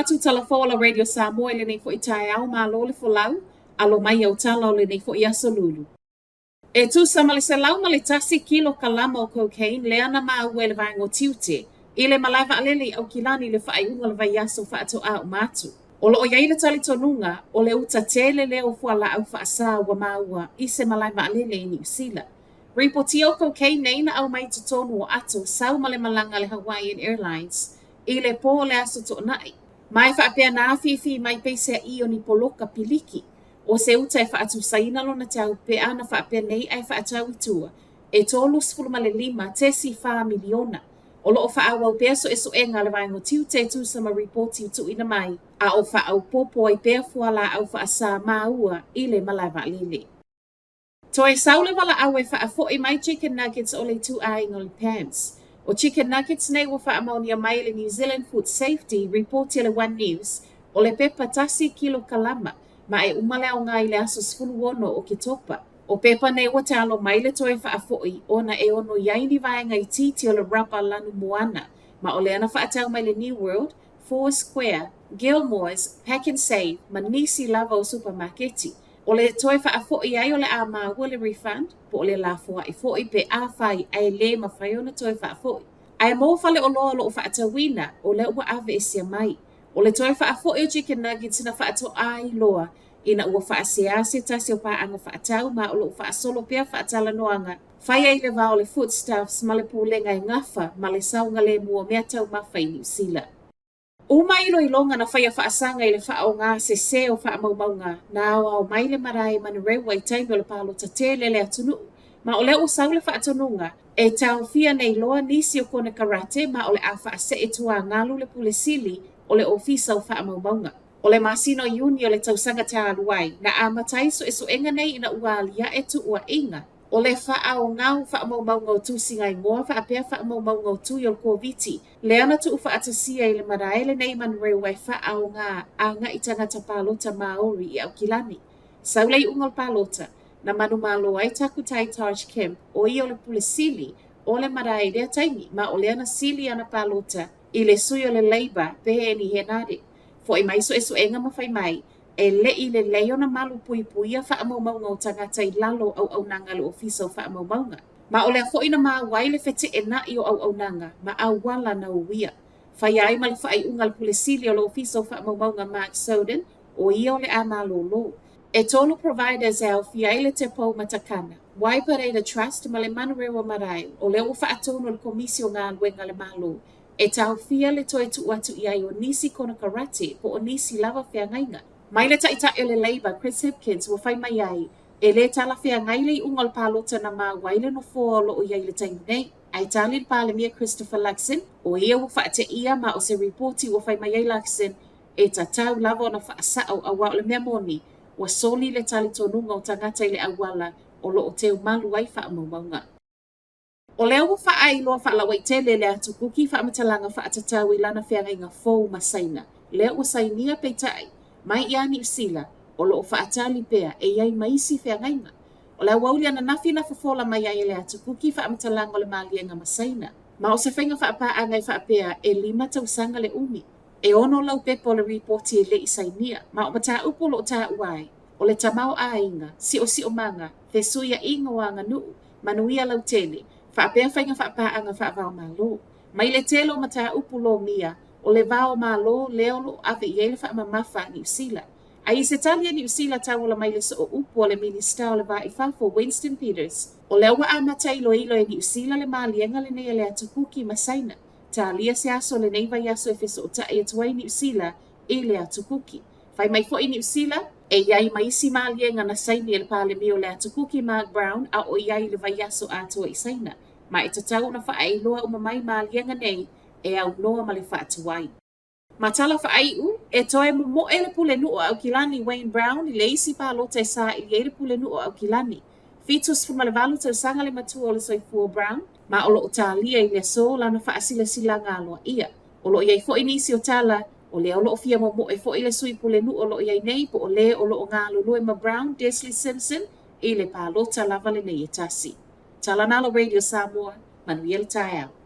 atu tala fou a la Radio Samoa i lenei foi taeao, malo le folau, alo mai au tala o lenei foi aso lulu. E tusa ma le 101 kilo kalama o cocaine lea na maua e le vaega o tiute i le malae vaalele i Aukilani i le faaiuga o le vaiaso faatoa uma atu. O lo o i ai le talitonuga o le uta tele lea o fualaau faasa ua maua i se malae vaalele i Niu Sila. Ripotia o cocaine nei na aumai i totonu o ato sau ma le malaga a le Hawaiian Airlines i le pō o le aso Toonai. Ma e faapea na afifi mai peiseai o ni poloka piliki o se uta e faatusaina lona tau pe ana faapea nei ae faatau i tua e 35.4 miliona. O lo o faaauau pea suesuega a le vaega o tiute e tusa ma ripoti ua tuuina mai, a o faaopoopo ai pea fualaau faasa maua i le malae vaalele. Toe sau le valaau e faafoi mai chicken nuggets o le ituaiga o le Pams. O chicken nuggets nei ua faamaonia mai e le New Zealand Food Safety ripoti a le One News o le pepa tasi kilokalama ma e uma le aoga i le aso 16 o Oketopa. O pepa nei ua talo mai le toe faafoi ona e ono i ai ni vaega itiiti o le raba lanu moana ma o lea na faatau mai le New World, Four Square, Gilmours, Pak'nSave ma nisi lava o supamaketi. O le toe faafoi ai o le a maua le refund po o le lafoai foi pe afai ae le mafai ona toe faafoi. Ae mo faleoloa o lo o faatauina, o lea ua aveesea mai. O le toe faafoi o chicken nuggets na faatoa iloa ina ua faasea se tasi o paaga faatau ma o lo o faasolo pea faatalanoaga fai ai le va o le Foodstuffs ma le Pulega e gafa ma le saogalemu o meataumafa i Niu Sila. Uma iloiloga na faia faasaga i le faaaoga sesē o faamaumauga na aoao mai le malae i Manurewa i taimi o le palota tele a le atunuu, ma o lea ua sau le faatonuga e taofia nei loa nisi o konekarate ma o le a faasee tuagalu le Pule Sili o le Ofisa o Faamaumauga. O le masina o Iuni o le tausaga talu ai, na amata ai suesuega nei ina ua aliae tuuaiga o le faaaoga o faamaumauga o tusiga igoa faapea faamaumauga o tui o le Koviti, lea na tuufaatasia i le malae lenei i Manurewa e faaaoga agai tagata palota Māori i Aukilani. Sau le iuga o le palota, na manumalo ai Takutai Taj Kemp, o ia o le Pule Sili o le malae i lea taimi, ma o lea na sili ana palota i le sui o le Labour, Peeni Henare. Foi mai suesuega ma fai mai, e le i lelei ona malu puipuia faamaumauga o tagata i lalo o auaunaga a le Ofisa o Faamaumauga. Ma o lea foi na maua ai le feteenai o auaunaga ma auala na uia. Faia ai ma le faaiuga a le Pule Sili o le Ofisa o Faamaumauga Mark Soden, o ia o le a malōlō. E tolu providers e aofia ai le Te Pou Matakana, Waipareira Trust ma le Manurewa Marae, o lea ua faatonu e le Komisi o Galuega a le Malo e taofia le toe tuu atu i ai o nisi konekarate po o nisi lava feagaiga. Mai le Taitai o le Labour, Chris Hipkins, ua fai mai ai, e lē talafeagai le iuga o le palota na maua ai le nofoa o lo o i ai i le taimi nei. Ae tali le Palemia Christopher Luxon, o ia ua faateia ma o se ripoti ua fai mai ai Luxon, e tatau lava ona faasao auā o le mea moni, ua soli le talitonuga o tagata i le auala o lo o teumalu ai faamaumauga. O lea ua faailoa faalauaitele le atu Kuki faamatalaga faatatau i lana feagaiga fou ma Saina, lea ua sainia peitai mai ia Niu Sila o lo o faatali pea e i ai ma isi feagaiga. O le aoauli ananafi na fofola mai ai e le atu Kuki faamatalaga o le maliega ma Saina, ma o se faiga faapaaga e faapea e lima tausaga le umi. E ono laupepa o le ripoti e le i sainia, ma o mataupu o lo o taua ai, o le tamaoaiga, siosiomaga, fesuiaiga o aganuu, manuia lautele, faapea faiga faapaaga faava-o-Malo. Mai le tele o mataupu lomia, o le va o Malo lea o lo o ave i ai le faamamafa a Niu Sila. A i se tali a Niu Sila tauala mai le soo upu a le Minisita o le Va i Fafo Winston Peters, o lea ua amata iloilo e Niu Sila le maliega lenei a le atu Kuki ma Saina. Talia se aso o lenei vaiaso e fesootai atu ai Niu Sila i le atu Kuki. Fai mai foi Niu Sila, e i ai ma isi maliega na saini e le Palemia o le Atu Kuki Mark Brown a o i ai i le vaiaso atoa i Saina, ma e tatau ona faaeiloa uma mai maliega nei e aunoa ma le faatuai. Ma tala faaiu, e toe momoe le Pulenuu o Aukilani Wayne Brown i le isi palota e saili ai le Pulenuu o Aukilani. 78 tausaga le matua o le soifua o Brown, ma o lo o talia i le aso lana faasilasilaga aloaia. O lo o i ai foi nisi o tala, o lea o lo o fia momoe foi le sui pulenuu o lo o i ai nei po o le o lo o galulue ma Brown, Desley Simpson, i le palota lava lenei e tasi. Tala Nalo Radio Samoa, manuia le taeao.